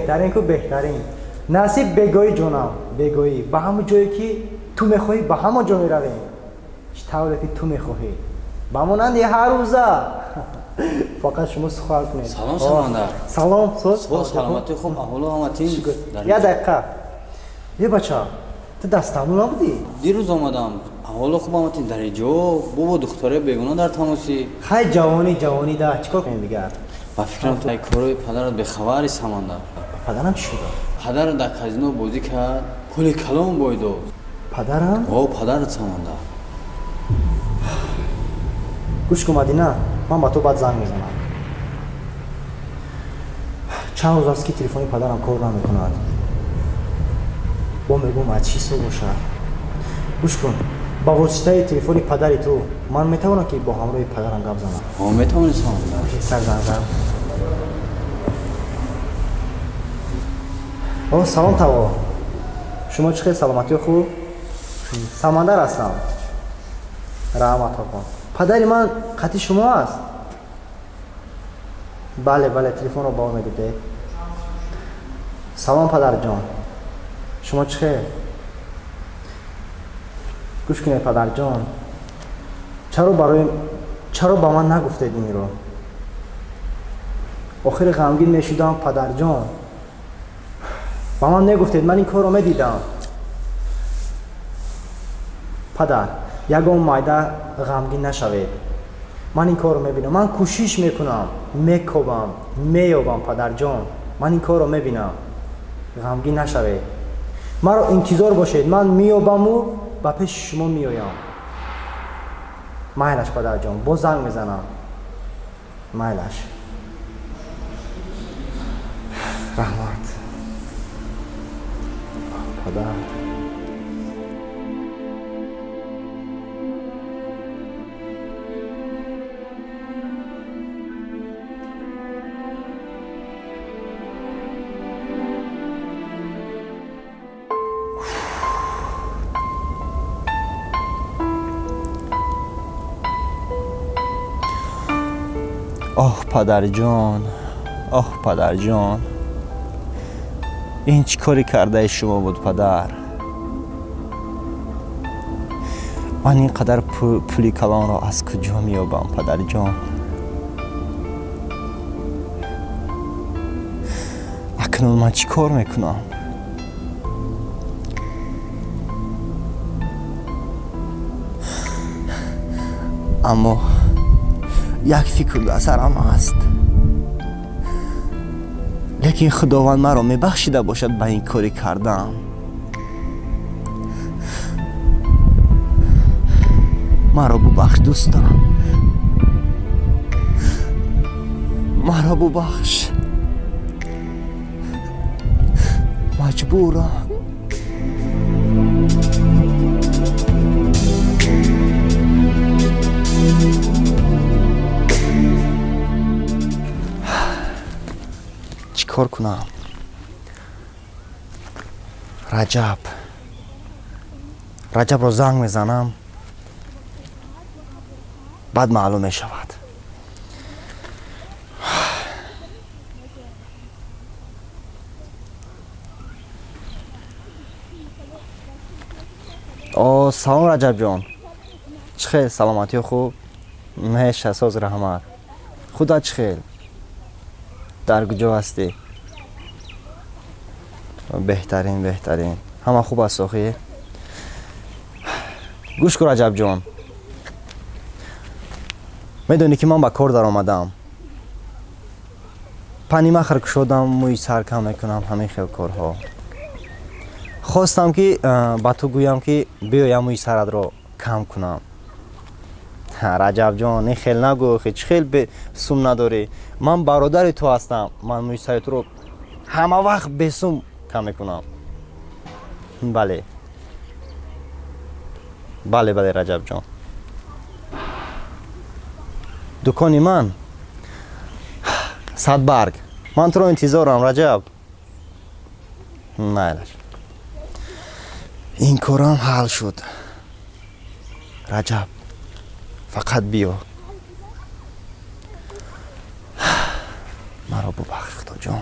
Беҳтарин ку, беҳтарин. Насиб бегоҳӣ, ҷонам, бегоҳӣ. Ба ҳамон ҷое ки ту мехоҳӣ, ба ҳамон ҷо меравем. Чӣ тавре ки ту мехоҳӣ. Ба монанди ҳар рӯза. Фақат шумо сухан кунед. Салом, Самандар. Салом, соз. Саломатӣ, хуб, аҳволу ҳама тинҷ. Як дақиқа. Е бача, ту дар Стамбул набудӣ? Дирӯз омадам. Аҳволу хуб, ҳама тинҷ. Дар ҷо бобо духтарои бегуна дар тамосӣ. Хай, ҷавонӣ, ҷавонӣ да, чӣ кор кунем дигар? Ба фикрам, ту корои падарат бехабари, Самандар. Падарам чӣ шуда? Падарат дар казино бозӣ кард, пули калон бой дод. Падарам? О, падарат, Самандар. Гӯш кун, Мадина, ман ба ту баъд занг мезанам. Чанд рӯз аст ки телефони падарам кор намекунад. Бо мегӯм, аз чӣ ҳисоб бошад? Гӯш кун, ба воситаи телефони падари ту ман метавонам ки бо ҳамроҳи падарам гап занам? О, метавонӣ, Самандар. Сар занг зан. О, салом, таво. Шумо чӣ хел, саломатиё хуб? Самандар ҳастам. Раҳмат, оқо. Падари ман қати шумо аст? Бале, бале, телефонро ба ӯ медодед. Салом, падарҷон. Шумо чӣ хел? Гӯш кунед, падарҷон. Чаро ба ман нагуфтед инро? Охири ғамгин мешудам, падарҷон. Ба ман мегуфтед, ман ин корро медидам. Падар, ягон майда ғамгин нашавед. Ман ин корро мебинам. Ман кӯшиш мекунам, мекобам, меёбам, падарҷон. Ман ин корро мебинам. Ғамгин нашавед. Маро интизор бошед, ман меёбаму ба пеши шумо меоям. Майлаш, падарҷон, боз занг мезанам. Майлаш. Раҳмат. Падар. Оҳ, падарҷон, оҳ, падарҷон, ин чӣ коре кардаи шумо буд, падар? Ман ин қадар пули калонро аз куҷо меёбам, падарҷон? Акнун ман чӣ кор мекунам? Аммо як фикр дар сарам аст, лекин Худованд маро мебахшида бошад ба ин кори кардаам. Маро бубахш, дӯстам, маро бубахш, маҷбурам. Чӣ кор кунам? Раҷаб, Раҷабро занг мезанам, баъд маълум мешавад. О, салом, Раҷабҷон, чӣ хел, саломатиё хуб? Меша, соз, раҳмат. Худат чӣ хел? Дар куҷо ҳастӣ? Беҳтарин, беҳтарин, ҳама хуб аст охир. Гӯш кун, Раҷабҷон, медонӣ ки ман ба кор даромадам, панимахр кушодам, мӯи сар кам мекунам, ҳамин хел корҳо. Хостам ки ба ту гӯям ки биёям, мӯи саратро кам кунам. Раҷабҷон, ин хел нагӯ, чӣ хел сум надорӣ? Ман бародари ту ҳастам, ман мӯи сари туро ҳама вақт бесум кам мекунам. Бале, бале, бале, Раҷабҷон, дукони ман Садбарг, ман туро интизорам, Раҷаб. Майлаш, ин корам ҳал шуд. Раҷаб, фақат биё. Маро бубахш, Худоҷон.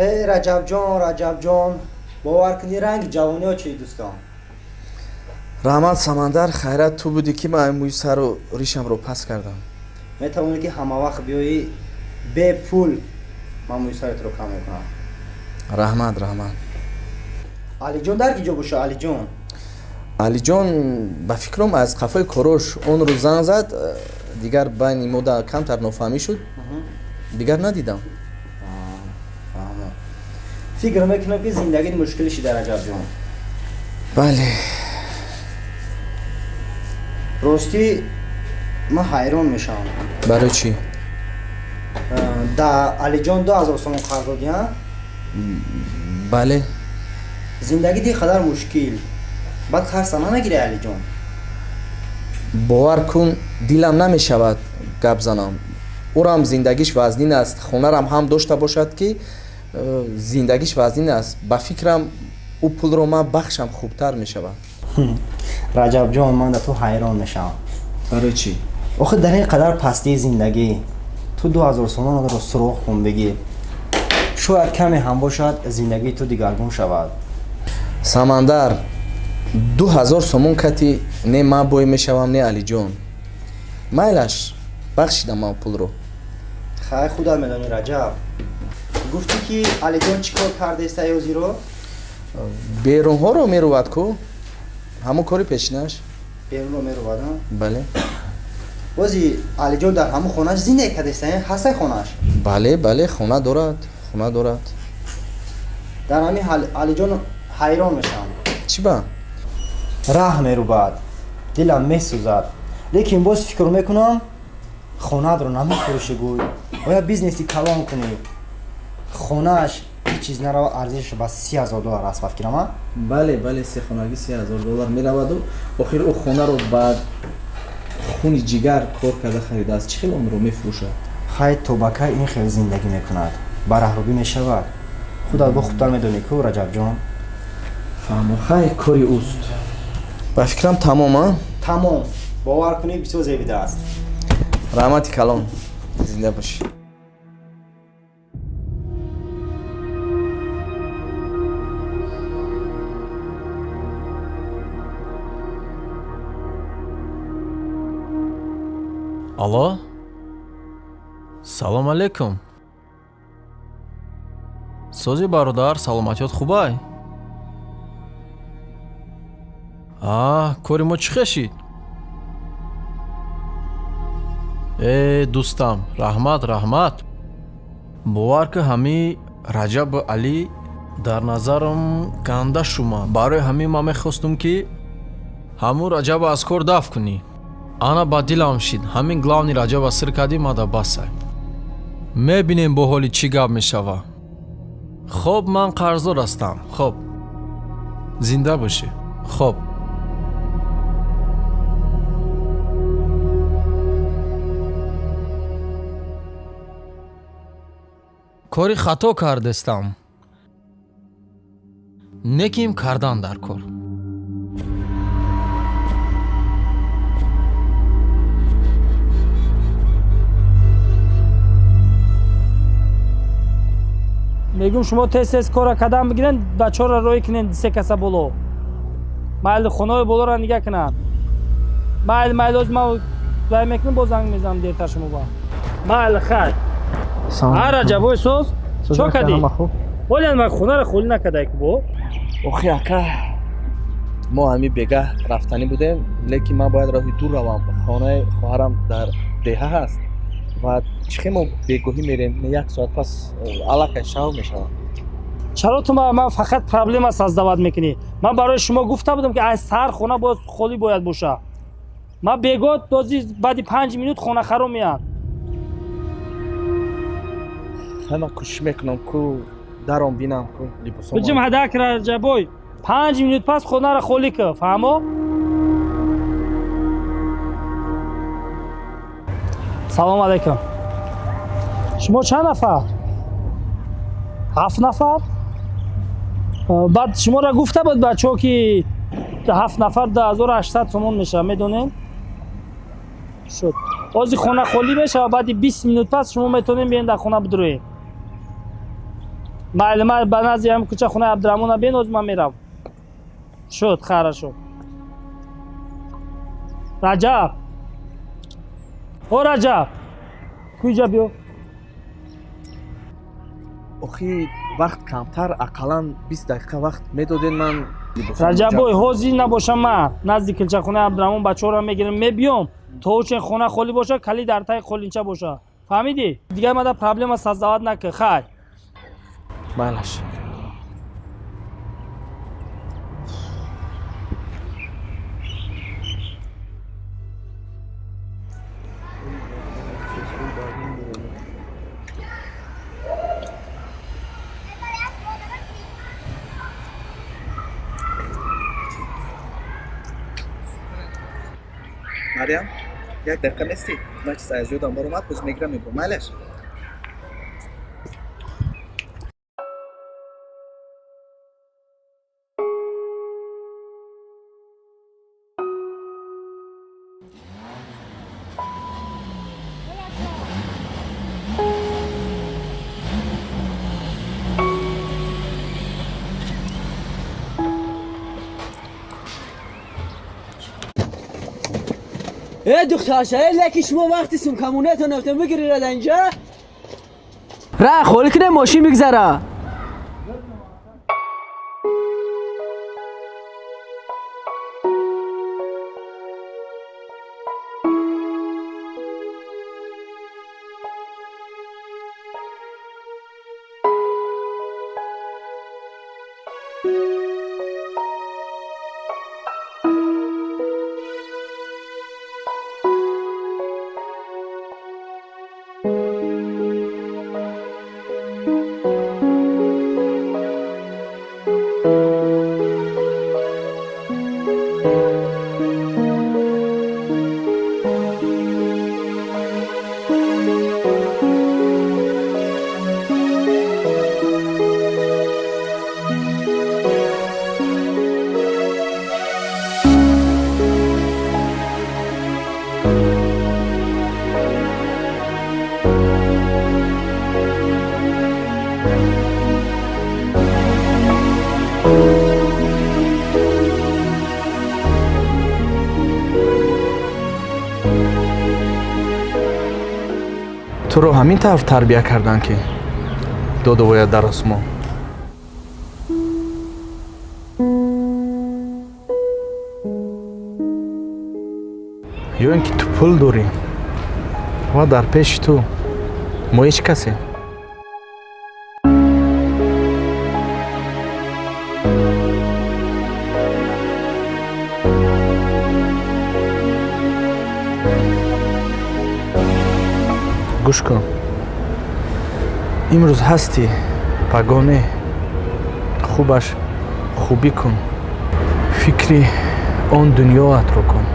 Эй Раҷабҷон, Раҷабҷон, бовар кунӣ, ранги ҷавониҳо чи, дӯстон. Раҳмат, Самандар, хайрат ту будӣ, ки ман мӯи сару ришамро пас кардам. Метавонӣ, ки ҳама вақт биёӣ, бепул ман мӯи саратро кам мекунам. Раҳмат, раҳмат. Алиҷон дар ки ҷо боша, Алиҷон? Алиҷон, ба фикрам, аз қафои корош он рӯз занг зад, дигар байни мо камтар нофаҳмӣ шуд, дигар надидам. Фикр мекунам, ки зиндагит мушкили шида, Раҷабҷон. Бале. Ростӣ, ман ҳайрон мешавам. Барои чӣ? Да Алиҷон 2000 сомон қарз додӣ, а? Бале. Зиндагит ин қадар мушкил, баъд қарза намегири, Алиҷон? Бовар кун, дилам намешавад гап занам. Ӯрам зиндагиш вазнин аст, хонарам ҳам дошта бошад, ки зиндагиш вазнин аст. Ба фикрам, ӯ пулро ман бахшам, хубтар мешавад. Раҷабҷон, ман да ту ҳайрон мешавам. Барои чӣ? Охир дар ин қадар пастии зиндагӣ ту 2000 сомонро суроғ кун, бигир, шояд каме ҳам бошад, зиндагии ту дигаргун шавад. Самандар, 2000 сомон кати не ман бой мешавам, не Алиҷон. Майлаш, бахшидам ман пулро. Хай, худат медонӣ, Раҷаб. Гуфтӣ, ки Алиҷон чӣ кор кардаеста ёзиро? Берунҳоро мерувад ку, ҳамон кори пешинаш. Берунро мерувад? Бале. Бози Алиҷон дар ҳамон хонааш зиндагӣ кардаеста, ҳастай хонааш? Бале, бале, хона дорад, хона дорад. Дар ҳамин Алиҷон ҳайрон мешавам. Чӣ ба? Раҳ мерубад, дилам месӯзад, лекин боз фикр мекунам, хонаатро намефурӯшӣ, гӯй оя бизнеси калон кунӣ. Хонааш ҳеҷ чиз нарава, арзишаш ба 30 000 доллар аст, ба фикрам, а? Бале, бале, се хонагӣ 30 000 доллар мераваду охир ӯ хонаро ба хуни ҷигар кор карда харидааст. Чӣ хел онро мефурӯшад? Хай, то ба кай ин хел зиндагӣ мекунад? Ба раҳрубӣ мешавад. Худат бо хубтар медонӣ ку, Раҷабҷон. Фаҳмо, хай, кори ӯст. Ба фикрам, тамом, а? Тамом. Бовар кунӣ, бисёр зебидааст. Раҳмати калон, зинда бошӣ. Алло, салом алейкум. Сози, бародар, саломатиёт хубай? А кори мо чӣ хешид? Э, дӯстам, раҳмат, раҳмат. Бовар ки, ҳами Раҷабу Алӣ дар назарам ганда шуманд. Барои ҳамин ман мехостум, ки ҳамун Раҷаба аз кор дафт кунӣ. Ана ба дилам шид. Ҳамин главный Раҷаба сир кардӣ, мада басай. Мебинем, бо ҳоли чӣ гап мешава. Хоб, ман қарздор ҳастам. Хоб, зинда бошӣ. Хоб. Кори хато кардестам, неким кардан дар кор. Мегӯм, шумо тез тез кора кадам бигирен, бачаҳоро роҳӣ кунен, се каса боло. Майли, хонаҳои болоро нигаҳ кунанд. Майли, майли, оз ман вай мекунам, боз занг мезанам дертар шумо ба. Майли, хайр. А, Раҷабой, соз, чо кардӣ? Ҳолиан ман хонаро холӣ накардай ку бо. Охи, ака, мо ҳами бегаҳ рафтанӣ будем, лекин ман бояд роҳи дур равам. Хонаи хоҳарам дар деҳа ҳаст ва чӣ хел мо бегоҳӣ мерем? Як соат пас аллакай шав мешавад. Чаро ту ман фақат проблема создавать мекунӣ? Ман барои шумо гуфта будам, ки аз саҳар хона бояд холӣ бояд боша. Ман бегоҳ дози баъди 5 минут хонахаро меянд. Ман кӯшиш мекунам ку, даром, бинам ку либосо. Биҷим ҳадак, Раҷабой, 5 минут пас хонаро холӣ кӣ, фаҳмо? Салому алайкум. Шумо чанд нафар? Ҳафт нафар. Баъд шуморо гуфта буд бачаҳо, ки ҳафт нафар 2800 сомон мешавад, медонем? Шуд. Ҳозир хона холӣ мешавад, баъди 20 минут пас шумо метавонем биёен, дар хона бидуроед. Майли, майли, ба назди ҳам кӯча хонаи Абдураҳмона бин, ҳозир ман мерам. Шуд, хорошо. Раҷаб, о Раҷаб, куҷа биё. Охи, вақт камтар, ақаллан 20 дақиқа вақт медоден, ман Раҷаббой, ҳозир набошам, ман назди килчахонаи Абдураҳмон бачаҳоро мегирам, мебиём. То чен хона холӣ боша, калид дар таги қолинча боша, фаҳмидӣ? Дигар мада проблема создавать накун, хай. Майлаш. Мариям, як дақиқа нестӣ? Ман чиз аз ёдам баромад, боз мегирам, мебурам, майлаш. Э, духтарша, э, леки шумо вақти сумкамонатон афтон бигиред инҷа. Ра холӣ кунем, мошин бигзара. Туро ҳамин тавр тарбия карданд, ки доду бояд дар осмон. Ё ин ки ту пул дорӣ ва дар пеши ту мо ҳеҷ касем. Гӯш кун, имрӯз ҳастӣ, пагоҳ не. Хубаш хубӣ кун, фикри он дунёатро кун.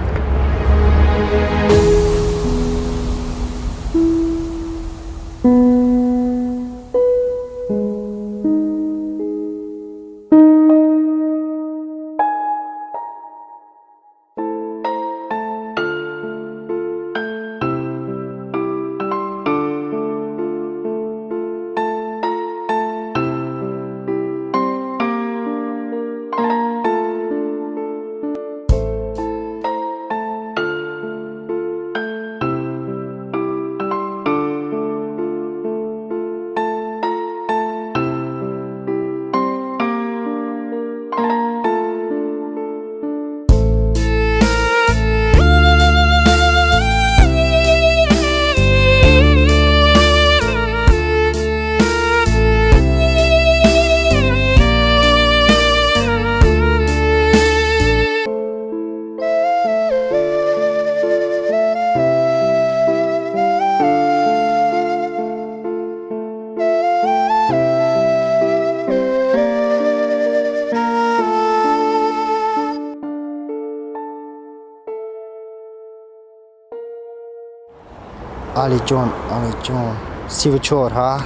Алиҷон, Алиҷон, 34, ҳа.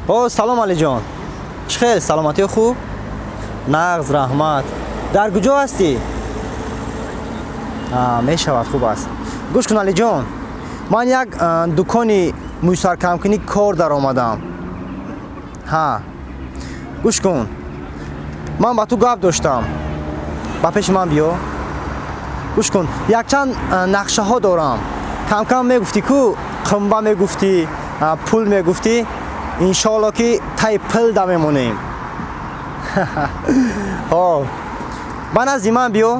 О, салом, Алиҷон, чӣ хел, саломатиё хуб? Нағз, раҳмат. Дар куҷо ҳастӣ? Мешавад, хуб аст. Гӯш кун, Алиҷон, Ман як дукони мӯйсаркамкунӣ кор даромадам. Ҳа, гӯш кун, ман ба ту гап доштам, ба пеши ман биё. Гӯш кун, якчанд нақшаҳо дорам. Камкам мегуфтӣ ку, қимба мегуфтӣ, пул мегуфтӣ. Иншоалло, ки таи пил да мемонем. Ҳо, ба назди ман биё.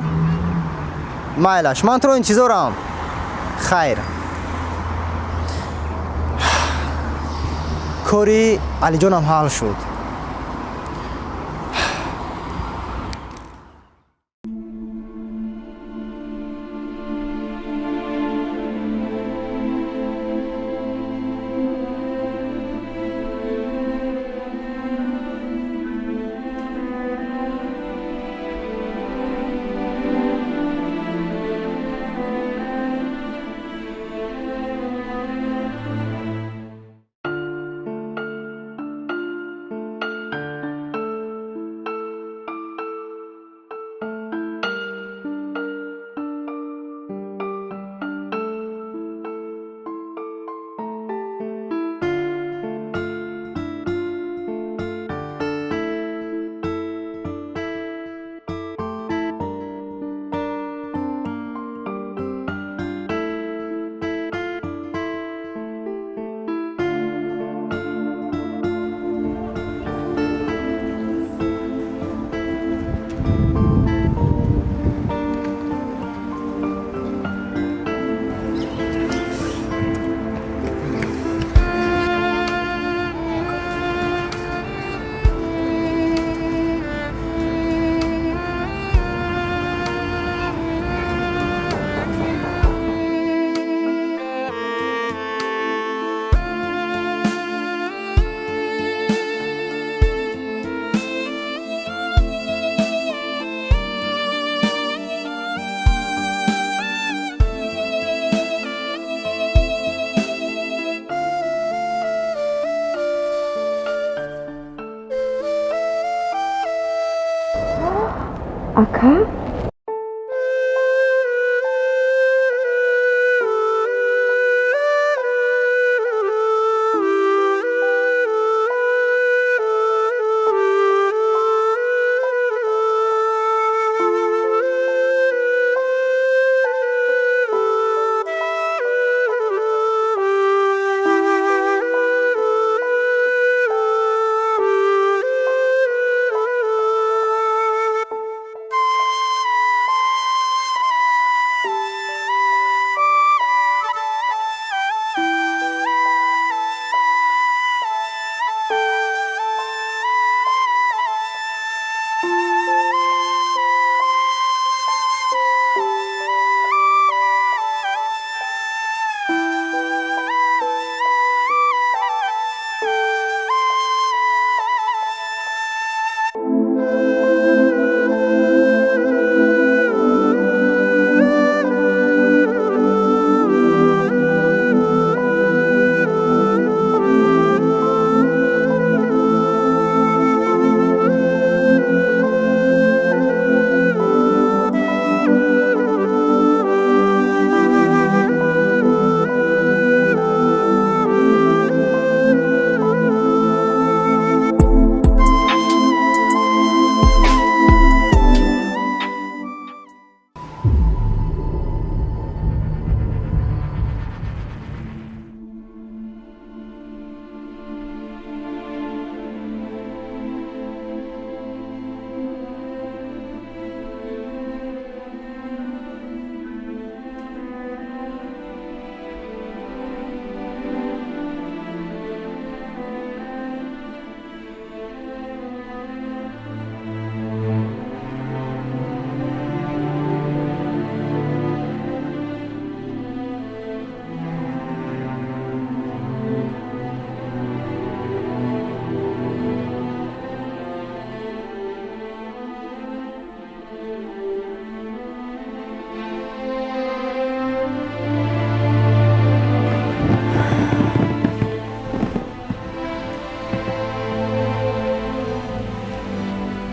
Майлаш, ман туро интизорам. Хайр. Кори Алиҷонам ҳал шуд. Ака.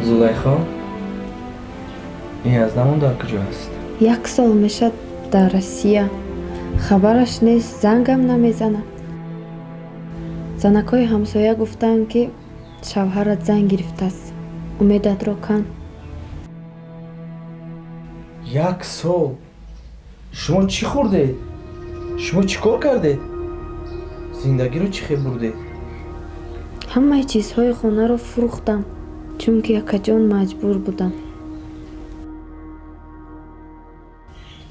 Зулайхо, ин аз намон дар куҷо аст? Як сол мешад, дар Россия. Хабараш нест, зангам намезанад. Занакҳои ҳамсоя гуфтанд, ки шавҳарат зан гирифтааст. Умедатро кан. Як сол шумо чӣ хӯрдед? Шумо чӣ кор кардед? Зиндагиро чӣ хел бурдед? Ҳамаи чизҳои хонаро фурӯхтам, чунки акаҷон маҷбур будам.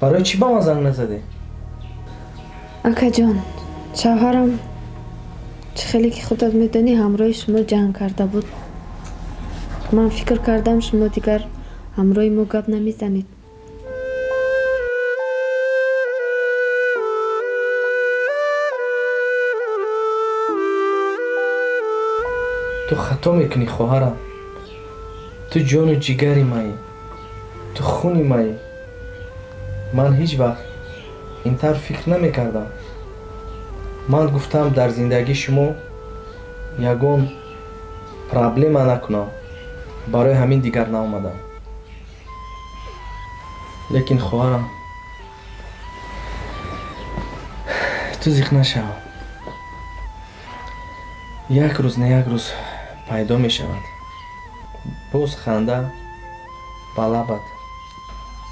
Барои чӣ ба ман занг назадед? Акаҷон, шавҳарам чӣ хеле ки худат медонӣ, ҳамроҳи шумо ҷанг карда буд. Ман фикр кардам, шумо дигар ҳамроҳи мо гап намезанед. Ту хато мекунӣ, хоҳарам. Ту ҷону ҷигари маӣ, ту хуни маӣ. Ман ҳеҷ вақт ин тавр фикр намекардам. Ман гуфтам, дар зиндагии шумо ягон проблема накунам, барои ҳамин дигар наомадам. Лекин хоҳарам, ту зиқ нашав. Як рӯз на як рӯз пайдо мешавад. Боз ханда ба лабат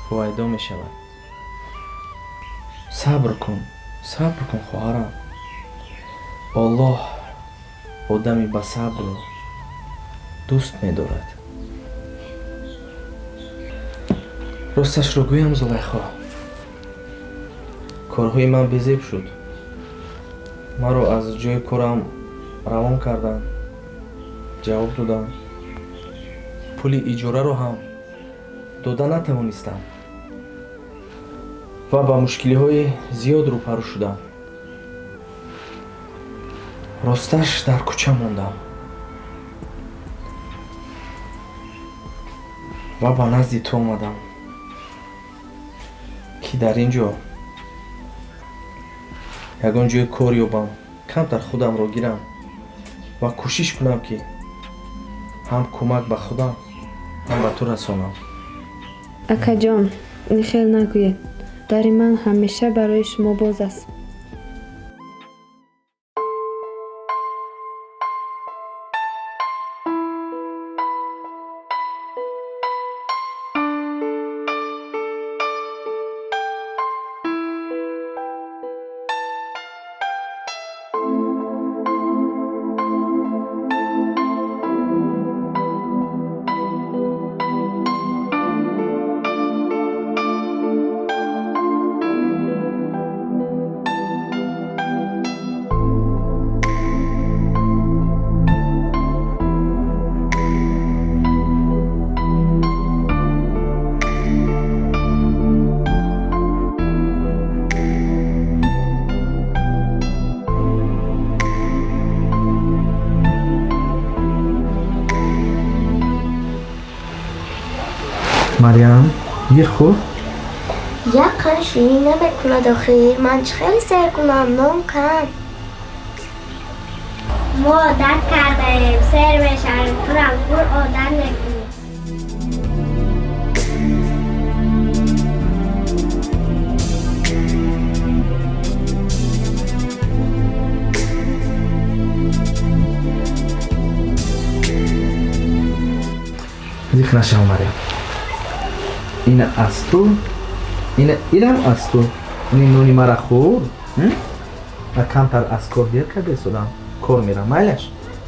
ҳувайдо мешавад. Сабр кун, сабр кун, хоҳарам. Оллоҳ одами ба сабрро дӯст медорад. Росташро гӯям, Зулайхо, корҳои ман безеб шуд. Маро аз ҷои корам равон карданд, ҷавоб додам. Пули иҷораро ҳам дода натавонистам ва ба мушкилиҳои зиёд рӯпарӯ шудам. Росташ, дар кӯча мондам ва ба назди ту омадам, ки дар ин ҷо ягон ҷои кор ёбам, камтар худамро гирам ва кӯшиш кунам, ки ҳам кӯмак ба худам, ҳам ба ту расонам. Акаҷон, ин хел нагӯед. Дари ман ҳамеша барои шумо боз аст. Марьям, гир, хӯр. Як қанд ширин намекунад охир. Ман чӣ хеле сер кунам? Нон кам. Мо одат кардаем, сер мешавем. Турам хӯр, одат мекунем. Зиқ нашав, Марьям. Ина аз ту, ина инам аз ту. Ини нони мара хӯр. Ма камтар аз кор дер карда истодам. Кор мерам, майлаш?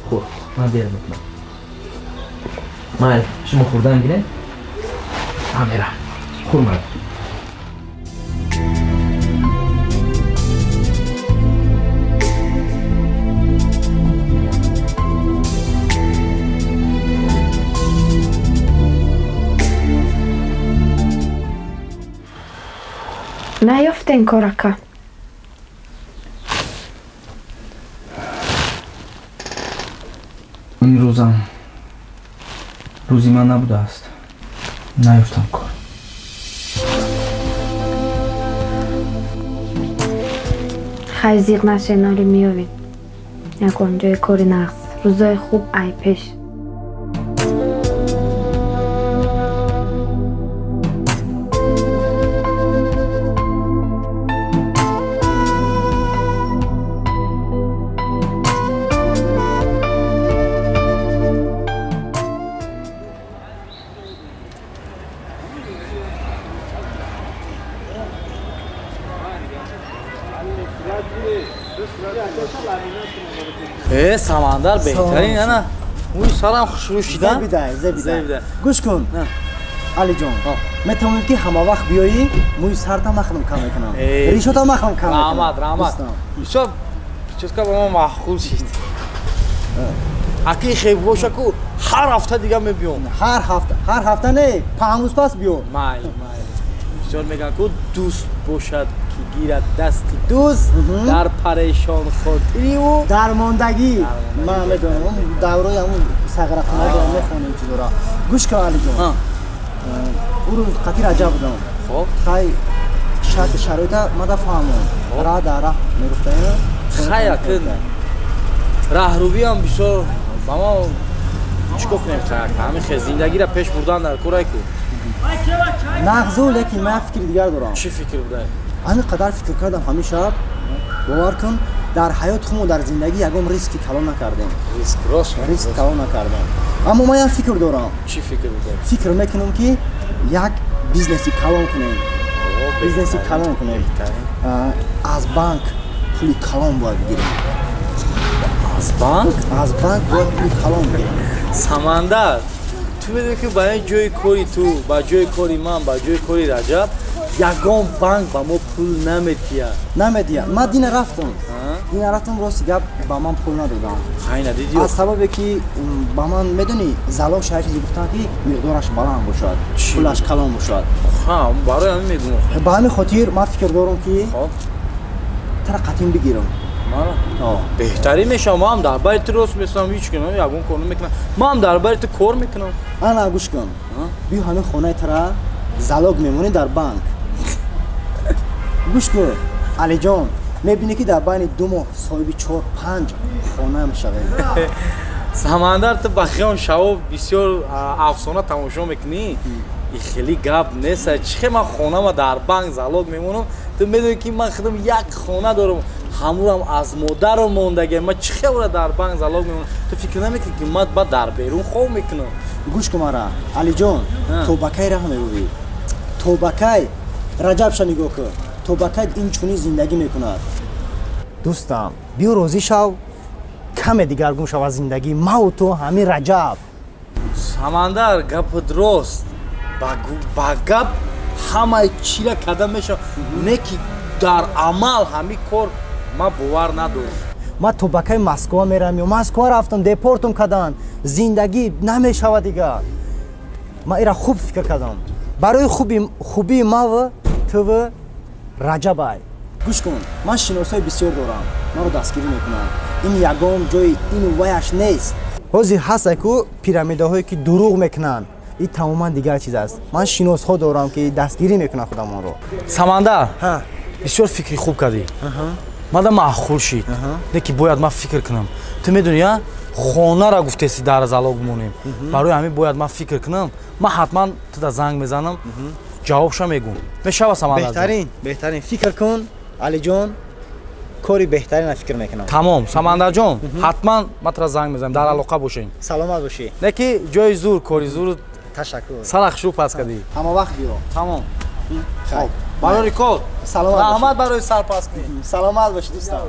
Хӯр, ман дер мекунам. Майл, шумо хӯрдан гиред. Ман мерам. Хӯр, мара. Наёфтен кор, ака? Ин рӯзам рӯзи ман набудааст. Наёфтам кор. Хай, зиқ нашен, оли меёвем ягон ҷои кори нағз. Рӯзои хуб ай пеш. Самандар беҳтарин, ана мӯи сарам хушрӯ шида. Зебидай, зебидай. Гӯш кун, Алиҷон, метавонӣ ки ҳама вақт биёӣ, мӯи сартам махрам кам мекунам, ришотам махрам кам мекунам. Раҳмат, раҳмат. Бисёр прическа ба ман маъқул шид. Аки хеб боша ку ҳар ҳафта дига мебиём. Ҳар ҳафта, ҳар ҳафта не, 5 рӯз пас биё. Майли, майли. Бисёр мегӯянд ку дӯст бошад ки гирад дасти дӯст дар парешон хотири ӯ дармондагӣ. Ман медонам, даврои ҳамун сағрахона дорам, мехонем чизора. Гӯш кун, Алиҷон, ӯ рӯз қатъи Раҷаб будам. Хай, шарти шароита мада фаҳмон, ра дар раҳ мегуфтаем. Хай, акн раҳрубиам бисёр ба мо чӣ кор кунем? Ҳамин хел зиндагиро пеш бурдан дар корай ку. Нағзу, лекин ман фикри дигар дорам. Чӣ фикр будай? Ҳамин қадар фикр кардам ҳамин шаб, бовар кун, дар ҳаёти худмо, дар зиндагӣ ягон риски калон накардем. Риск, рост. Риск калон накардем, аммо ман як фикр дорам. Чӣ фикр будай? Фикр мекунам, ки як бизнеси калон кунем, бизнеси калон кунем, аз банк пули калон бояд бигирем. Аз банк? Аз банк бояд пули калон бигирем. Самандар, ту медонӣ, ки ба ин ҷои кори ту, ба ҷои кори ман, ба ҷои кори Раҷаб ягон банк ба мо пул намедиҳад. Намедиҳад. Ман дина рафтам, дина рафтам, рости гап, ба ман пул надодам. Хай, надидӣ? Аз сабабе ки ба ман, медонӣ, залог шая чизе гуфтанд, ки миқдораш баланд бошад, пулаш калон бошад. Барои ҳамин мегӯм. Ба ҳамин хотир ман фикр дорам, ки тара қатъин бигирам. Беҳтарин мешавам. Ман дар бари ту рост месам, ҳеч кунам ягон кор намекунам, ман дар бари ту кор мекунам. Ана, гӯш кун, биё, ҳамин хонаи тара залог мемонӣ дар банк. Гӯш кун, Алиҷон, мебинӣ, ки дар байни 2 моҳ соҳиби чор панҷ хона мешавем. Самандар, ту ба хиён шаво бисёр афсона тамошо мекунӣ. И хеле гап нест. Чӣ хел ман хонама дар банк залог мемонам? Ту медонӣ, ки ман худам як хона дорам, ҳамурам аз модарам мондага. Ман чӣ хел дар банк залог мемонам? Ту фикр намекунӣ, ки ман ба дар берун хоб мекунам? Гӯш кун мара, Алиҷон, то ба кай раҳ мебувӣ? То ба кай? Раҷабша нигоҳ кун, то ба кай ин чунин зиндагӣ мекунад? Дӯстам, биё, розӣ шав, каме дигаргун шава зиндагӣ маву ту, ҳамин Раҷаб. Самандар, гапат рост, ба гап ҳамаи чира карда мешавад, не ки дар амал ҳамин кор ман бовар надорам. Ман то ба кай Москва мерам? Ё Москва рафтам, депортум карданд, зиндагӣ намешавад дигар. Ман ира хуб фикр кардам, барои хубии мав, тв, Раҷабай. Гӯш кун, ман шиносои бисёр дорам, маро дастгирӣ мекунанд. Ин ягон ҷои ину ваяш нест. Ҳозир ҳастай ку пирамидаҳое, ки дурӯғ мекунанд, ин тамоман дигар чиз аст. Ман шиносҳо дорам, ки дастгирӣ мекунанд худамонро. Самандар, бисёр фикри хуб кардӣ, мада маъқул шид, не ки бояд ман фикр кунам. Ту медонӣ, а хонара гуфтеси дар залог монем, барои ҳамин бояд ман фикр кунам. Ман ҳатман туда занг мезанам, ҷавобша мегӯм. Мешава, Самандар? Беҳтарин, беҳтарин. Фикр кун, Алиҷон, кори беҳтарина фикр мекунам. Тамом, Самандарҷон, ҳатман ман тура занг мезанам, дар алоқа бошем. Саломат бошӣ. Не ки ҷои зур, кори зур. Ташаккур. Сарах шу пас кардӣ. Ҳама вақт биё. Тамом, хоб, барори кор. Саломат. Раҳмат барои сарпас кунӣ. Саломат бошӣ, дӯстам.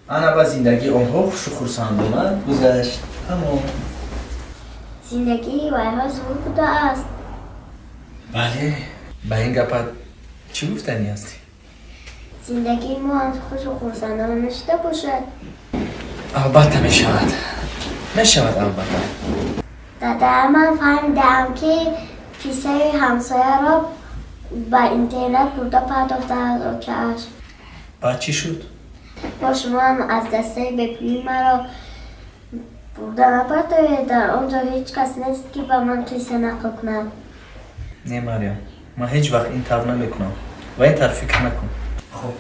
Ана, ба зиндагии онҳо хушу хурсандона гузашт, тамом. Зиндагии вайҳо зур будааст. Бале, ба ин гапат чӣ гуфтанӣ ҳастӣ? Зиндагии мо ҳам хушу хурсандона нашуда бошад. Албатта мешавад, мешавад, албатта. Дада, ман фаҳмидаам, ки писари ҳамсояро ба интернат бурда партофтааст очааш. Баъд чӣ шуд? Бо шумоам аз дастаи бепулӣ маро бурда напартоед. Дар он ҷо ҳеҷ кас нест, ки ба ман қисса нақл кунад. Не, Марьям, ман ҳеҷ вақт ин тавр намекунам ва ин тавр фикр накун. Хоб.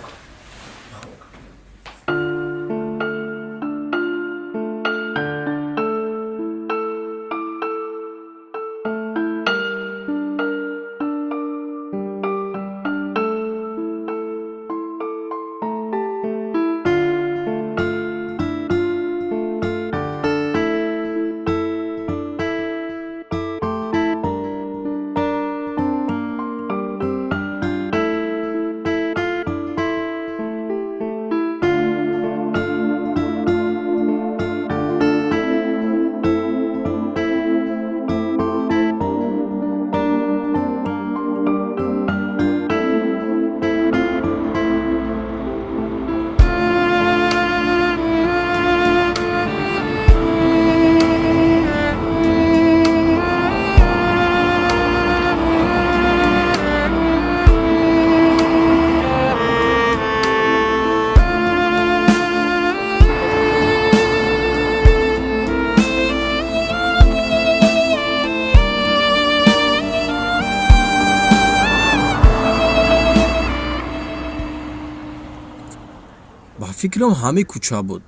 Фикрам, ҳамин кӯча буд.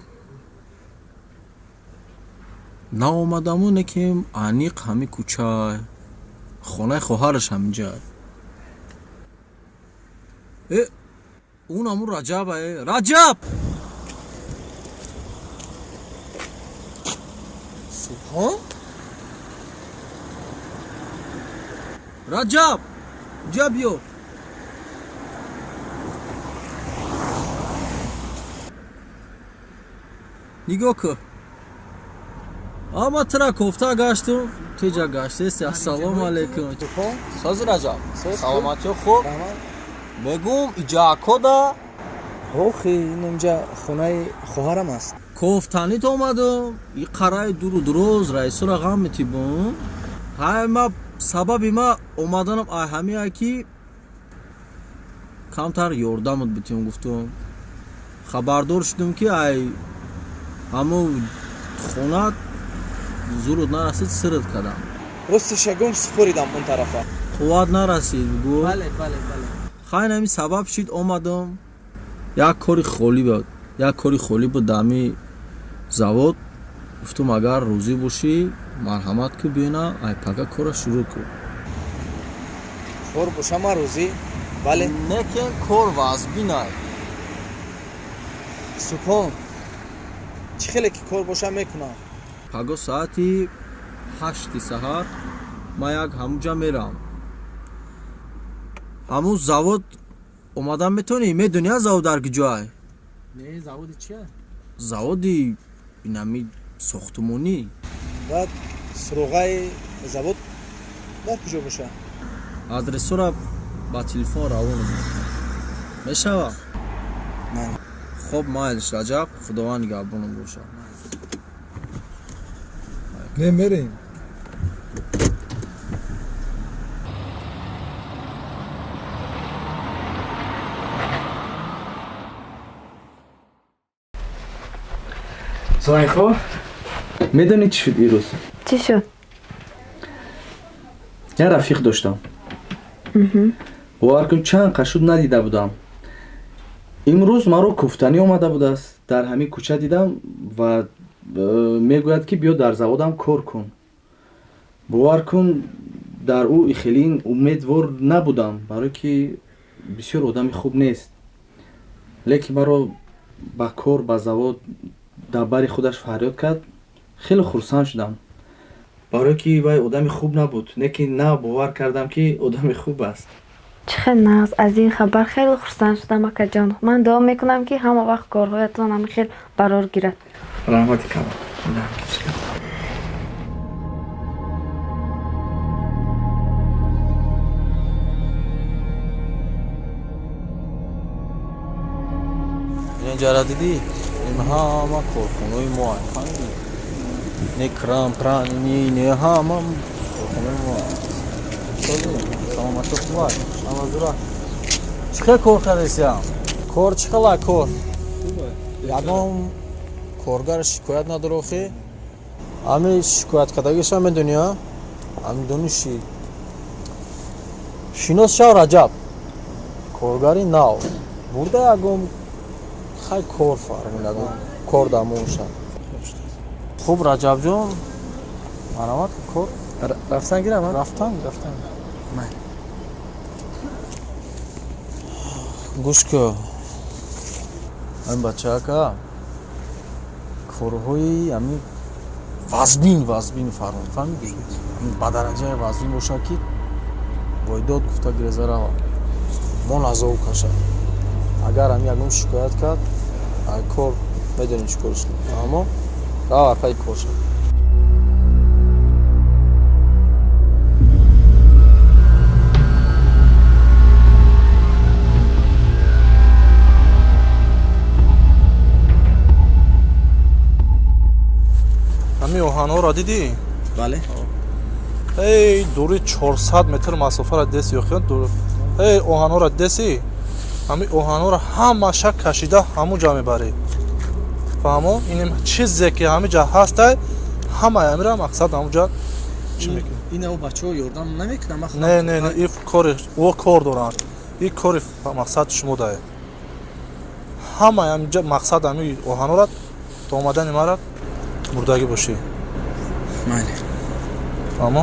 Наомадаму, не ки аниқ ҳамин кӯча, хонаи хоҳараш ҳаминҷа. Э, он ҳамун Раҷаба. Э, Раҷаб! Субҳон! Раҷаб, инҷа биё. Нигоҳ кун, ама тра кофта гаштум, теҷа гаштеси. Ассалому алайкум. Сози, Раҷаб, саломатиё хуб? Мегум, иҷаакода. Охи, ин инҷа хонаи хоҳарам аст. Кофтанит омадум. И қараи дуру дуроз раисора ғам метибум. Ҳай, ма сабаби ма омаданам ай ҳамия ки камтар ёрдамат битем гуфтум. Хабардор шудум, ки ай ҳамо хона зурут нарасид, сирт кардам. Рости шагум, супоридам он тарафа. Қувват нарасид гу. Бале, бале, бале. Хайн, ҳамин сабаб шид, омадам. Як кори холӣ буд, як кори холӣ буд дар ҳамин завод. Гуфтум, агар розӣ бошӣ, марҳамат ку, биёна, ай пага кора шурӯъ кун. Кор боша, ман розӣ, бале. Лекин кор вазбинай. Субҳон, чӣ хеле ки кор боша, мекунам. Паго соати 8-и саҳар ман як ҳамуҷа мерам, ҳамун завод. Омадан метавонӣ? Медонӣ, а завод дар куҷоай? Не, заводи чия? Заводи инами сохтмонӣ. Баъд суроғаи завод дар куҷо боша? Адресора ба телефон равон мекунам, мешава? Хоб, майлиш, Раҷаб, Худованд нигаҳбонам бошад. Не, мерем. Зулайхо, медонӣ чӣ шуд ирӯз? Чӣ шуд? Як рафиқ доштам. Бовар кун, чанд қашуд надида будам. Имрӯз маро кофтанӣ омада будааст. Дар ҳамин кӯча дидам ва мегӯяд, ки биё, дар заводам кор кун. Бовар кун, дар ӯ хеле умедвор набудам, барое ки бисёр одами хуб нест, лекин маро ба кор, ба завод дар бари худаш фарёд кард. Хеле хурсанд шудам, барое ки вай одами хуб набуд, лекин на бовар кардам, ки одами хуб аст. Чӣ хел нағз! Аз ин хабар хеле хурсанд шудам, акаҷон. Ман дуо мекунам, ки ҳама вақт корҳоятон ҳамин хел барор гирад. Раҳмати калон. Инҷара дидӣ, ин ҳама корхонаи мо, фаҳмидӣ? Не кран пран, не, не, ҳама корхонаи мо. Саломатӣ хуб, ҳама зура. Чӣ хел кор кардесиям? Кор чӣ хела кор? Ягон коргар шикоят надора охи? Ҳами шикоят кардагиша медонӣ, а? Ҳами дониши шинос шав, Раҷаб, коргари нав бурда, ягон хай кор фармуд, ягон кор дамонша. Хуб, Раҷабҷон, марҳамат, кор. Рафтан гирам? Рафтан, рафтан. Гӯш кӯ, ҳамин бачаака корҳои ҳамин вазбин вазбин фармуд, фаҳмидӣ? Ба дараҷаи вазбин бошад, ки войдод гуфта гиреза рава, мо назов кашад. Агар ҳамин ягон шикоят кард, ай кор медонем чӣ корш. Фаҳмо? Рава, пайи кор шав. Ҳамин оҳанҳоро дидӣ? Бале. Эй, дури 400 метр масофаро деси ё дур. Эй, оҳанҳоро деси, ҳамин оҳанҳоро ҳамаша кашида ҳамун ҷа мебарӣ, фаҳмо? Ин чизе ки ҳамин ҷа ҳастай, ҳамаи ҳамира мақсад ҳамун ҷа чӣ мекунӣ. Ина бачаҳо ёрдам намекунам? Не, не, не, и кори о кор доранд, и кори мақсад шумо дае. Ҳама ҳаминҷа мақсад ҳами оҳанора то омадани мара бурдагӣ бошӣ. Майли. Фаҳмо?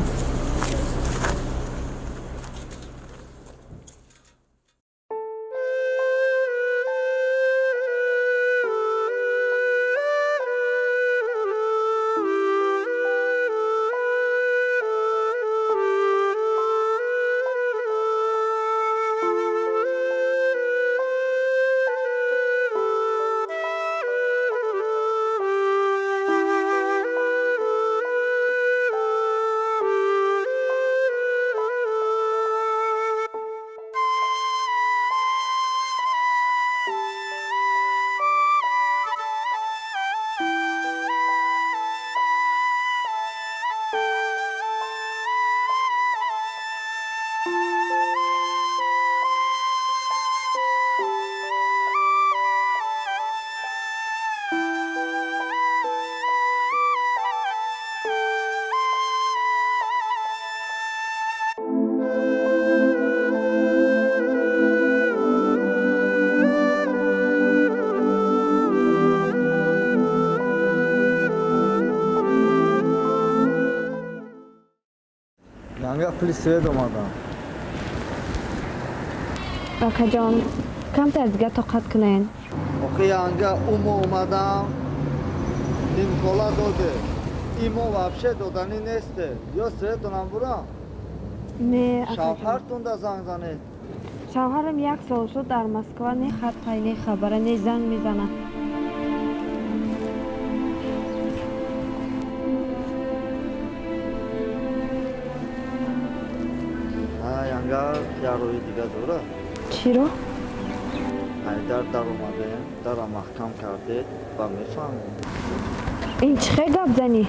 Янга пули свет омадам. Акаҷон, камтар дига тоқат кунен. Охи янга, умо омадам, нимкола доде. Имо вообще доданӣ несте. Ё светонам бурам? Не, акаҷон. Шавҳартунда занг занед. Шавҳарам як сол шуд дар Москва, не хатпай, не хабара, не занг мезанад. Янга, як роҳи дига дорад. Чиро? Айдар даромадем, дара маҳкам кардед ва мефаҳмем. Ин чӣ хел гап занӣ?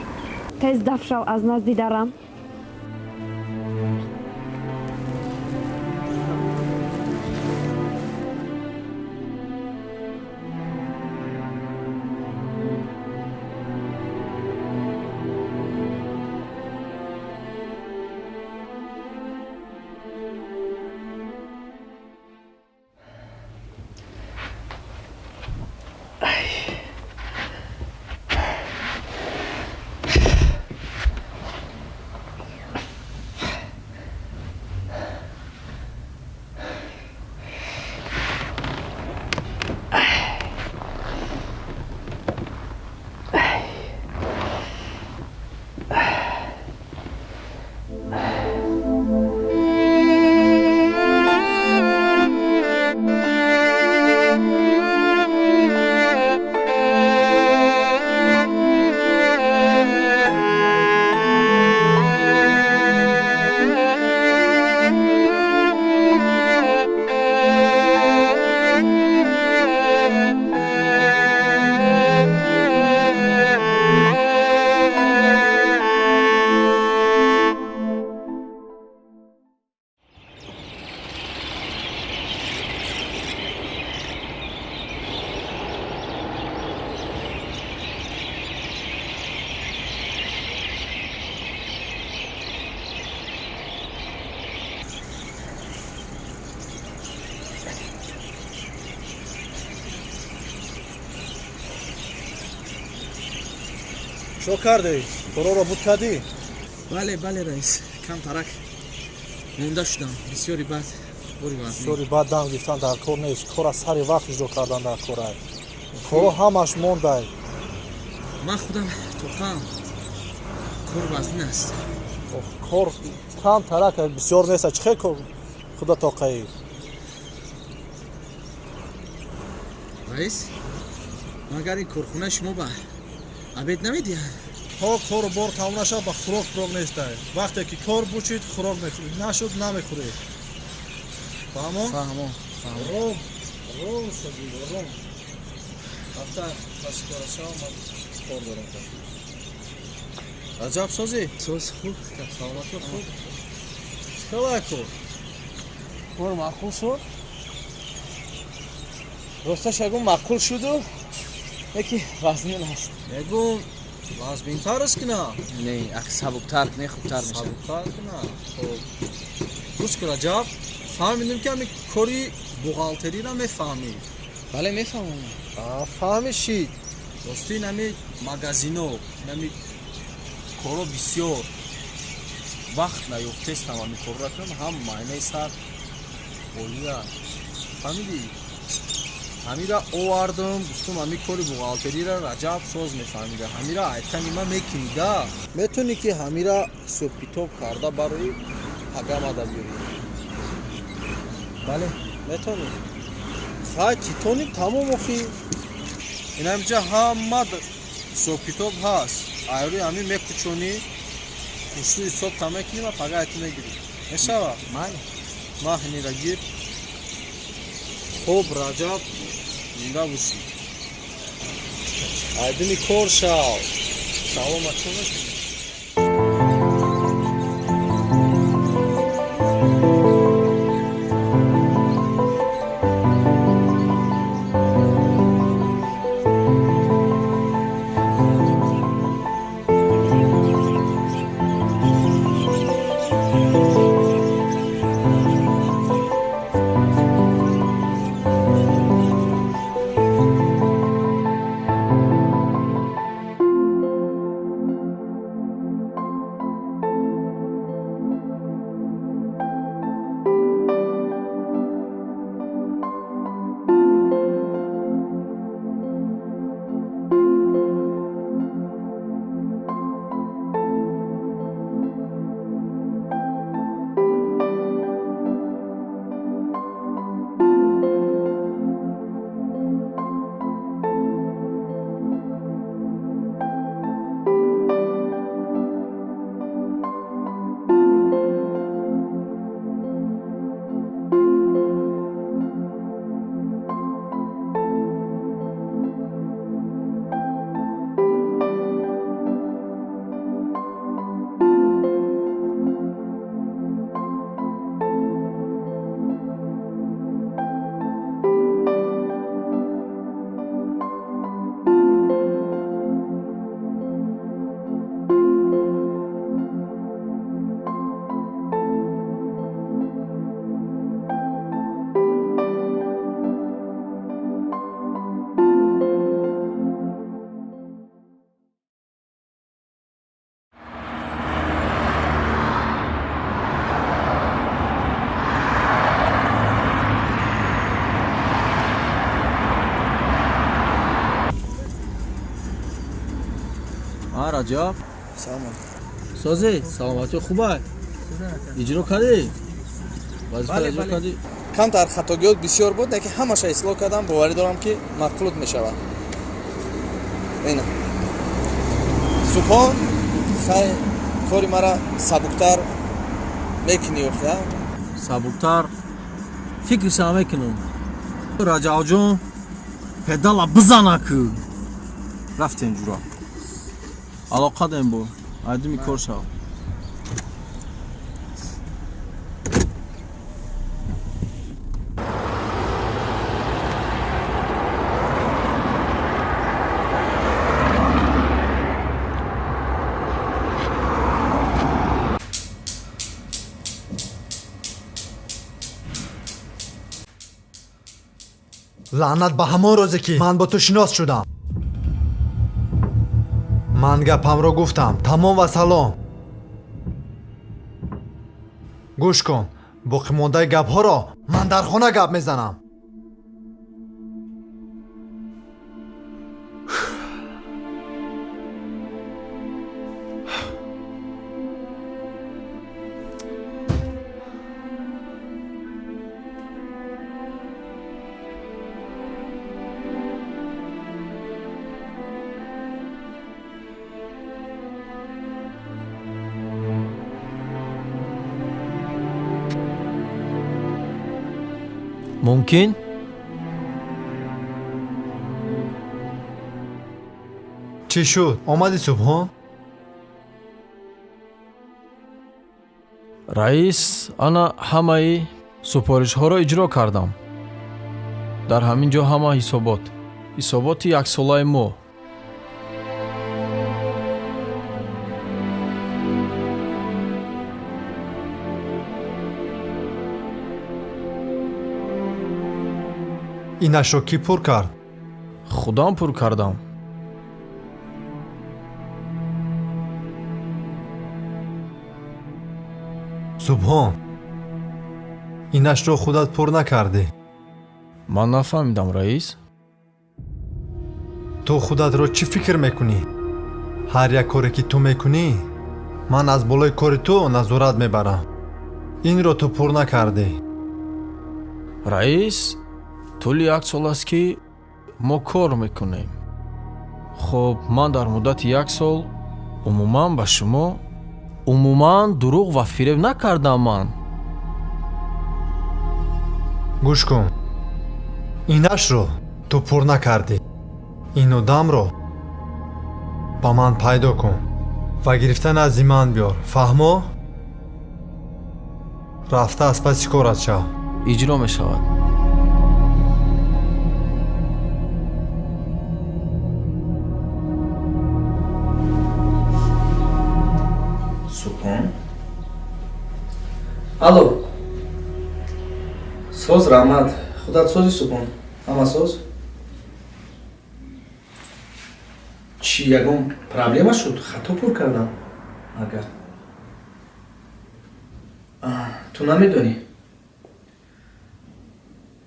Тез даф шав аз назди дарам. Чо кардӣ? Короро буд кардӣ? Бале, бале, раис, камтарак монда шудам, бисёри бад бори вазнин. Бисёри бад дам гирифтан дар кор нест. Кора сари вақт иҷро кардан дар корай. Коро ҳамаш мондай. Ман худам тоқам, кор вазнин аст. Кор камтарак, бисёр нест. Чӣ хел кор худа тоқаӣ? Раис, магар ин корхонаи шумо ба обед намедиҳад? То кору бор тамом нашавад, ба хӯрок пурок нестай. Вақте ки кор бучид, хӯрок мехӯрӣ, нашуд, намехӯрӣ. Фаҳмо? Фаҳмо. Ром, ром шуди, ром. Рафта паси кора шав, ман кор дорам. Раҷаб, созӣ? Соз, хуб. Саломатӣ, хуб. Чӣ хелая кор? Кор маъқул шуд. Росташ ягон маъқул шуду, яки вазнин аст. Ягон вазбинтараш кина? Не, ак сабуктар не, хубтар мешавад. Сабуктар кина. Хоб, гӯш кун, Раҷаб, фаҳмидем, ки ҳами кори бухгалтериро мефаҳмӣ. Бале, мефаҳмам. Фаҳмишид. Рости нами магазино, нами коро бисёр вақт наёфтестам ами корро кунам, ҳам майнаи сар холия. Фаҳмидӣ? Ҳамира овардам, гуфтум ҳами кори бухгалтериро Раҷаб соз мефаҳмида. Ҳамира айтани ма мекунида. Метавонӣ ки ҳамира ҳисоб-китоб карда барои пагамада биёрӣ? Бале. Метавонӣ? Хай, титони тамом охи. Инамҷа ҳама ҳисоб-китоб ҳаст. Айрӯи ҳамин мекучонӣ, хушрӯ ҳисоб та мекунӣ ва пага айти мегирӣ. Мешава? Майли. Маҳнира гир. Хуб, Раҷаб, зинда бошӣ. Айдини кор шав. Саломат чӣ мекунӣ? Раҷаб, Салом. Созӣ, саломатӣ хуб аст? Иҷро кардӣ? Вазифа иҷро кардӣ? Камтар хатогиёт бисёр буд, лекин ҳамаша ислоҳ кардам, боварӣ дорам ки мақлуб мешавад. Ина. Субҳон, хай, кори мара сабуктар мекунӣ охи, а? Сабуктар фикрша мекунам. Раҷабҷон, педала бизана ку. Рафтем ҷура. Алоқа дем бо. Айдуми кор шав. Лаънат ба ҳамон рӯзе ки ман бо ту шинос шудам. Ман гапамро гуфтам. Тамом ва салом. Гӯш кун, боқимондаи гапҳоро ман дар хона гап мезанам. Мумкин? Чӣ шуд? Омадӣ субҳон? Раис, ана ҳамаи супоришҳоро иҷро кардам. Дар ҳамин ҷо ҳама ҳисобот. Ҳисоботи яксолаи мо. Инашро кӣ пур кард? Худам пур кардам. Субҳон, инашро худат пур накардӣ. Ман нафаҳмидам, раис. Ту худатро чӣ фикр мекунӣ? Ҳар як коре ки ту мекунӣ, ман аз болои кори ту назорат мебарам. Инро ту пур накардӣ. Раис, тӯли як сол аст, ки мо кор мекунем. Хуб, ман дар муддати як сол умуман ба шумо умуман дурӯғ ва фиреб накардам ман. Гӯш кун, инашро ту пур накардӣ. Ин одамро ба ман пайдо кун ва гирифта назди ман биёр. Фаҳмо? Рафта аз паси корат шав. Иҷро мешавад. Субҳон, алло, соз, раҳмат, худат сози? Субҳон, ҳама соз? Чӣ, ягон проблема шуд? Хато пур кардам? Агар ту намедонӣ,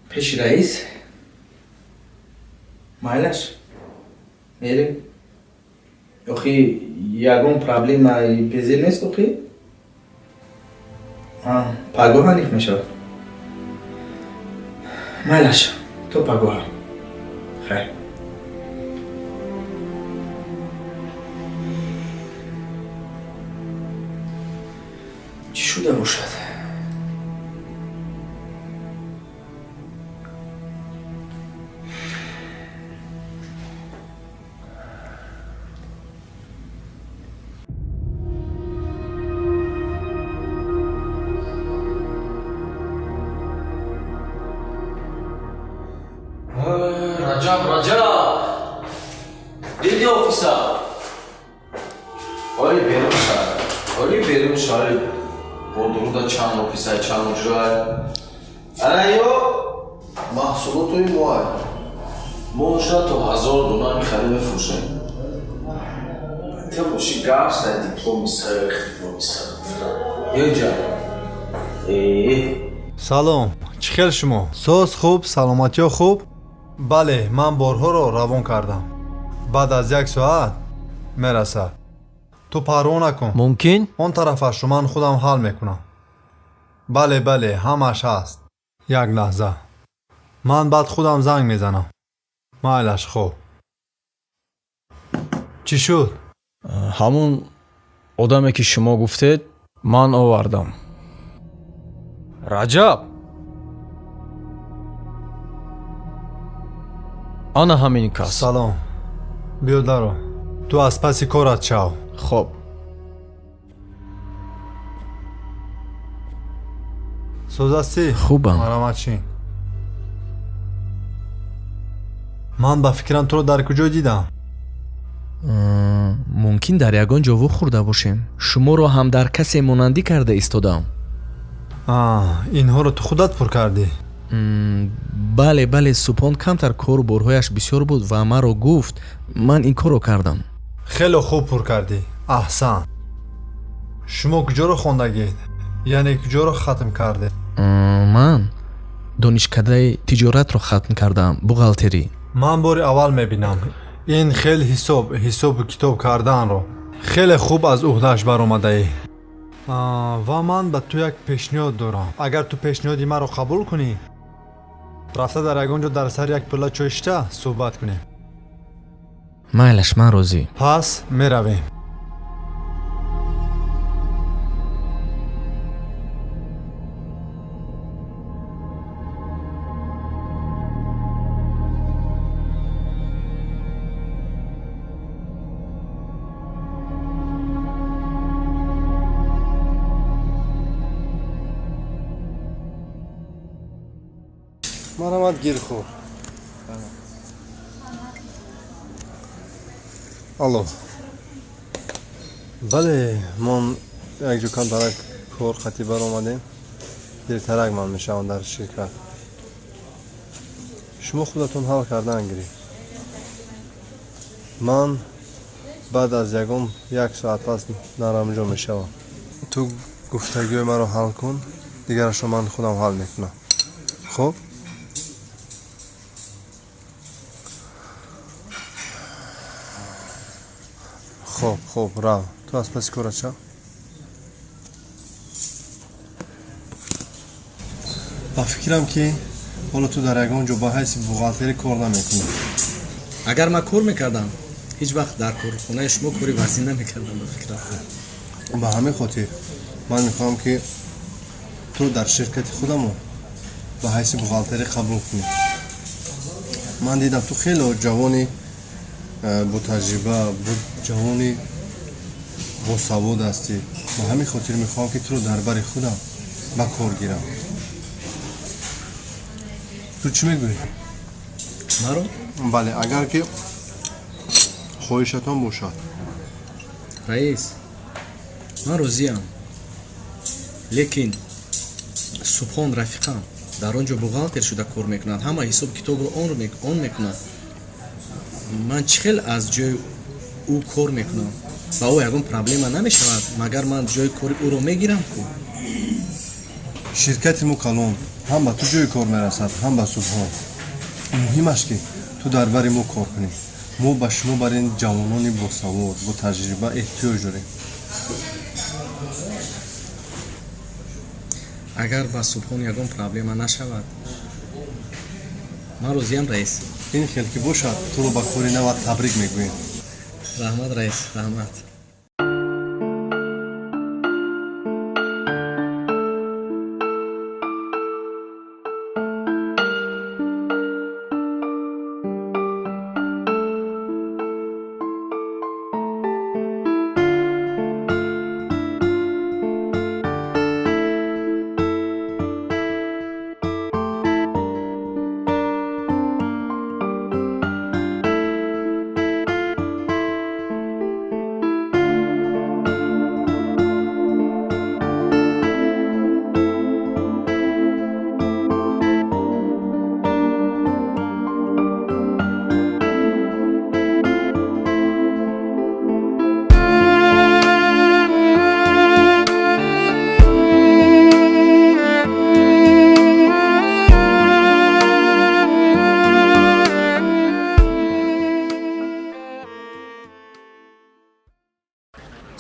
пеши раис майлаш, мерем. Охи, ягон проблемаи безел нест охи? Пагоҳ аниқ мешавад. Майлаш, то пагоҳа, хайр. Чӣ шуда бошад? Раҷаб, Раҷаб, диди офиса? Оли берун шар, оли берун шар, бо дуруда чанд офиса, чанд ҳуҷра. Ана ё маҳсулотои моа. Мо шуда то 1000 дона мехарем, мефурӯшем. Ту боши, гашт дар дипломи сарх, дипломи сарх. Ёҷа. Салом, чӣ хел шумо? Соз, хуб, саломатиё хуб? Бале, ман борҳоро равон кардам. Баъд аз як соат мерасад. Ту парво накун. Мумкин? Он тарафашро ман худам ҳал мекунам. Бале, бале, ҳамааш ҳаст. Як лаҳза. Ман баъд худам занг мезанам. Майлаш, хуб. Чӣ шуд? Ҳамун одаме, ки шумо гуфтед, ман овардам. Раҷаб, ана ҳамин кас. Салом. Биё даро. Ту аз паси корат шав. Хоб. Соз ҳастӣ? Хубам. Марҳамат, шин. Ман ба фикрам туро дар куҷо дидам? Мумкин дар ягон ҷо вохӯрда бошем. Шуморо ҳам дар касе монандӣ карда истодам. Инҳоро ту худат пур кардӣ? Бале, бале, Субҳон камтар кору борҳояш бисёр буд ва маро гуфт, ман ин корро кардам. Хеле хуб пур кардӣ, аҳсан. Шумо куҷоро хондагед, яъне куҷоро хатм кардед? Ман донишкадаи тиҷоратро хатм кардам, бухгалтерӣ. Ман бори аввал мебинам ин хел ҳисоб ҳисобу китоб карданро. Хеле хуб аз уҳдааш баромадаӣ. Ва ман ба ту як пешниҳод дорам. Агар ту пешниҳоди маро қабул кунӣ, рафта дар ягон ҷо дар сари як пилла чой шита суҳбат кунем. Майлаш, ман розӣ. Пас меравем. Марҳамат, гирхӯр. Алло, бале, мон якҷо камтарак кор хати баромадем. Дертарак ман мешавам дар ширкат. Шумо худатон ҳал кардан гиред. Ман баъд аз ягон як соат пас дар ҳамҷо мешавам. Ту гуфтагиҳои маро ҳал кун, дигарашро ман худам ҳал мекунам. Хуб? Хуб, хуб, рав. Ту аз паси корат шав. Ба фикрам ки ҳоло ту дар ягон ҷо ба ҳайси бухгалтерӣ кор намекунӣ. Агар ман кор мекардам, ҳеҷ вақт дар корхонаи шумо кори вазин намекардам, ба фикрам. Ба ҳамин хотир ман мехоҳам ки ту дар ширкати худамон ба ҳайси бухгалтерӣ қабул кунӣ. Ман дидам ту хеле ҷавони ботаҷриба, ҷавони босавод ҳастӣ. Ба ҳамин хотир мехоҳам ки туро дар бари худам ба кор гирам. Ту чӣ мегӯӣ? Маро? Бале, агар ки хоҳишатон бошад. Раис, ман розиям, лекин Субҳон рафиқам дар он ҷо бухгалтер шуда кор мекунад, ҳама ҳисоб китобро он мекунад. Ман чӣ хел аз ҷои ӯ кор мекунам? Ба ӯ ягон проблема намешавад, магар ман ҷои кори ӯро мегирам ку? Ширкати мо калон, ҳам ба ту ҷои кор мерасад, ҳам ба Субҳон. Муҳимаш ки ту дар бари мо кор кунӣ. Мо ба шумо бар ин ҷавонони босавод, бо таҷриба эҳтиёҷ дорем. Агар ба Субҳон ягон проблема нашавад, ман розиям, раис. Ин хел ки бошад, туро ба кори нават табрик мегӯем. Раҳмат, раис, раҳмат.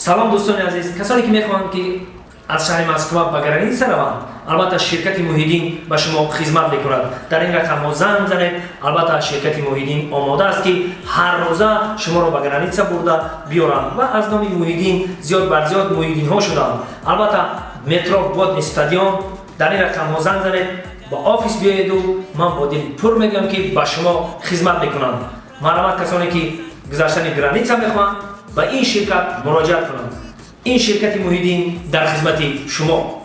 Салом, дӯстони азиз, касоне ки мехоҳанд ки аз шаҳри Москва ба граница раванд, албатта ширкати Муҳиддин ба шумо хизмат мекунад. Дар ин рақамҳо занг занед, албатта ширкати Муҳиддин омода аст ки ҳар рӯза шуморо ба граница бурда биёранд ва аз номи Муҳиддин зиёд бар зиёд муҳиддинҳо шуданд. Албатта метро Водный стадион, дар ин рақамҳо занг занед, ба офис биёеду ман бо дил пур мегӯям ки ба шумо хизмат мекунам. Марҳамат, касоне ки гузаштани граница мехоҳанд, ба ин ширкат муроҷиат кунанд. Ин ширкати Муҳиддин дар хизмати шумо.